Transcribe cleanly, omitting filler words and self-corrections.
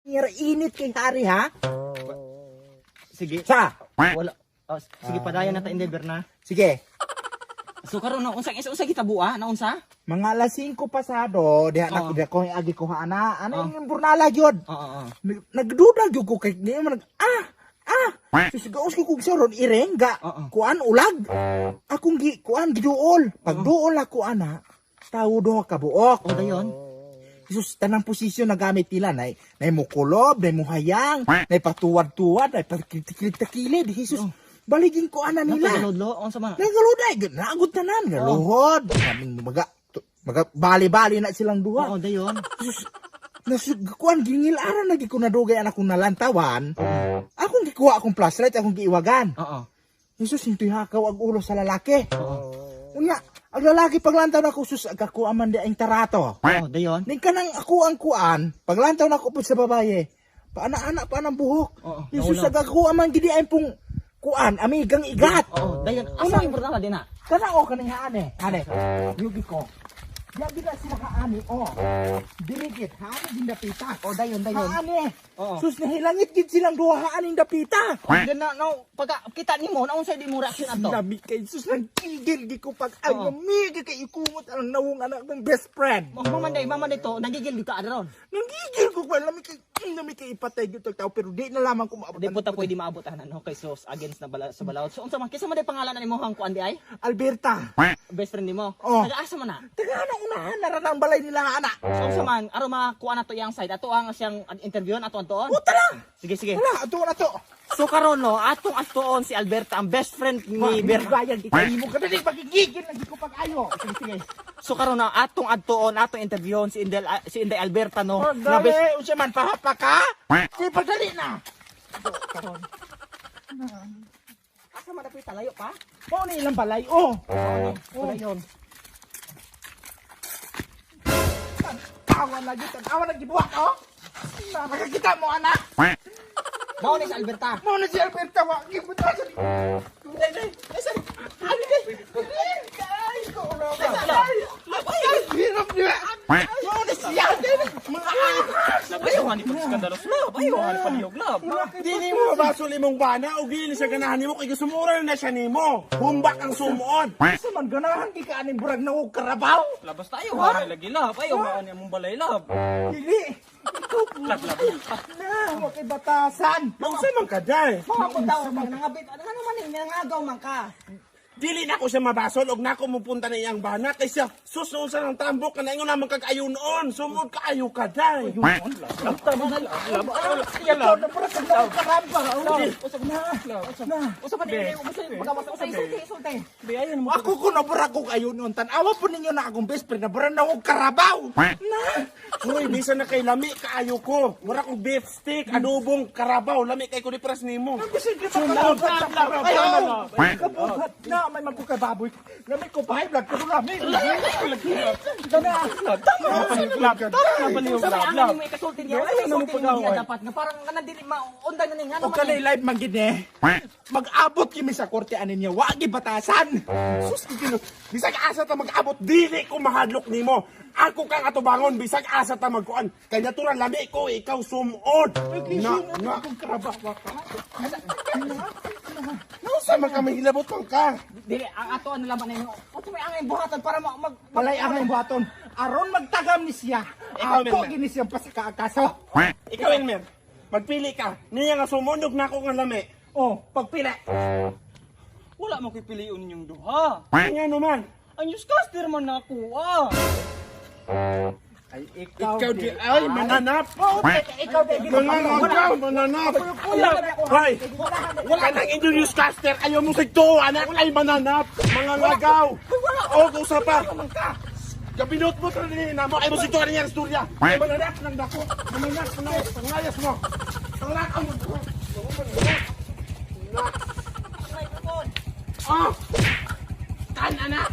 Init kay Hari ha? Sige. Sa? Wala. Oh, sige, padayon na ta, Inday Berna. Sige. So karon no, unsa unsa gitabua na unsa? Mga alas 5 pasado, diha na Oo. diha ko agi ko ana, ana Oo. yung burnala gyud. Oo, oo. Nagduda gyud ko kay di man nag. Susigaos ko kog soron ireng ga Oo. kuan ulag. Akong gi kuan giduol. Pagduol ako ana, tawo duha ka buok. Oh, dayon. Jesus, tanang posisyon na gamit nila nay nay mukulob, nay muhayang, nay patuwad-tuwad, nay pakilikil-takilid. Jesus, baligin ko ana nila. Nagkalodlo, unsa man? Nagaluday, naagod tanan, galuhod. Kaming maga maga bali-bali na silang duha. Oo, dayon. Jesus, kuan gingil-aran lagi ko nadugay anak kong nalantawan. Akong gikuha akong flashlight, akong giiwagan. Oo. Jesus, hintoy hakaw ang ulo sa lalaki. Oo. Unya, ang lalaki paglantaw na ko sus agakuha man di ang tarato. Oo, dayon. Ning kanang ako ang kuan, paglantaw na ko po sa babaye, paana-ana pa ng buhok. Oo, Jesus, naulaw. agakuha man gidi ay pong kuan, amigang igat. Oo, dayon. Asa ang burnala din na? Kana o kaning haane, ane. Yugi ko. Diya gid sila haani o. Dirigit haani din dapita. Oh, dayon, dayon. Haani. Oo. Sus nahilangit gid silang duha haaning dapita. Then na no, pagka kita nimo, na unsa di mo reaction adto? Lami kay sus nang gigil gi ko pag ay Oo. mamigi kay ikungot ang nawong anak kong best friend. Mamanday, mamanday to, nagigil gyud ka adron. Nanggigil ko pa lami kay ipatay gyud tag tao pero di na lamang ko maabot. Di po ta pwede maabot tanan no kay sos against na bala, sa balaod. So unsa man kinsa man day pangalan na nimo hang kuan di ay? Alberta. Best friend nimo. Oo. Taga-asa man na? Taga na unahan na ang balay nila ana. So unsa man aron makuha na to iyang side ato ang siyang interviewan ato antoon. O tara. Sige, sige. Wala ato na to. So karon no, atong atuon si Alberta ang best friend ni Berna. Bayag ikaw ka dali pagigigil lagi ko pag-ayo. Sige, sige. So karon no, atong adtuon atong interviewon si Inday si Inday Alberta no. Oh, Na dali, best unsa man pahapa ka? Sige, pagdali na. Karon. Asa man na talayo pa? Mao ni ilang balay oh. Oh, oh. Yun. Awa lagi tan-awa lagi buhat oh. Na makakita mo anak. Mao ni si Alberta. Mao na si Alberta wa gibuta sa. Dai dai. Ay sorry. Ay dai. Ay ko ulo. Ay hirap niya. Mao na siya. Mga ahas. Ayaw hani pag skandalos lab. Ayaw hani palihog lab. Dili mo mabasol imong bana o gili siya ganahan nimo kay sumura na siya nimo. Humbak ang sumuon. Sa man ganahan gi ka aning burag na og karabaw. Labas tayo hani lagi lab. Ayaw hani among balay lab. Dili. Ikaw po. Lab lab. Na, wa kay batasan. Unsa man ka day? Mao ko daw man nangabit. Ano naman ni nangagaw man ka. Dili na ko siya mabasol og nako mupunta na iyang bana kay siya sus unsa nang tambok kana ingon naman kag ayo noon. Sumuod ka ayo ka day. Lab tama na lab. Lab. Ikaw na burag na og karabaw. Usa Na. Usa pa din usa magawas usa isulti isulti. Be ayaw mo. Ako ko nabura ko kayo noon. Tanawa po ninyo na akong best friend. Nabura na akong karabaw. Na! Uy, bisan na kay lami kaayo ko. Mura kog beef steak, adobong karabaw, lami kay ko ni pras nimo. Sumuod sa karabaw. Kabuhat na. May magkukababoy. Lami ko pa. Blood ko lami. Na! Lab. Palihog Usa may lab angan lab. nimo ikasulti niya. Usa may isulti nimo diya dapat nga parang nga dili maundan na ning O kanay live man gid eh. Mag-abot kimi sa korte anin niya. Wagi batasan. Sus kino. Bisag asa ta mag-abot dili ko mahadlok nimo. Ako kang atubangon bisag asa ta magkuan. Kay natural lami ko ikaw sumuod. Na na Akong karabaw ka. Nausa man ka mahilabot man ka. Dili ang ato ano laban nimo. Usa may angay buhatan para mag Walay angay buhaton. Aron magtagam ni siya. Ikaw, Ako Melmer. gini siyang pasakaakaso. Ikaw Elmer, magpili ka. Niya nga sumunog na ako nga lami. Oh, pagpila. Wala mo ko'y piliun ninyong duha. Nga naman. Ang newscaster man na ako ah. Ay, ikaw, Ikaw di ay mananap. Oh, ikaw di. Mananap, mananap. Hoy, kanang inyong newscaster, ayaw mo sigto, anak ay mananap, mga lagaw. O, kung pa. Gabinot mo sa nila mo, ay mo sigto niya ang istorya. Ay mananap ng dako, mananap, mananap, panglayas mo. Panglakaw mo. Ah! Kan anak!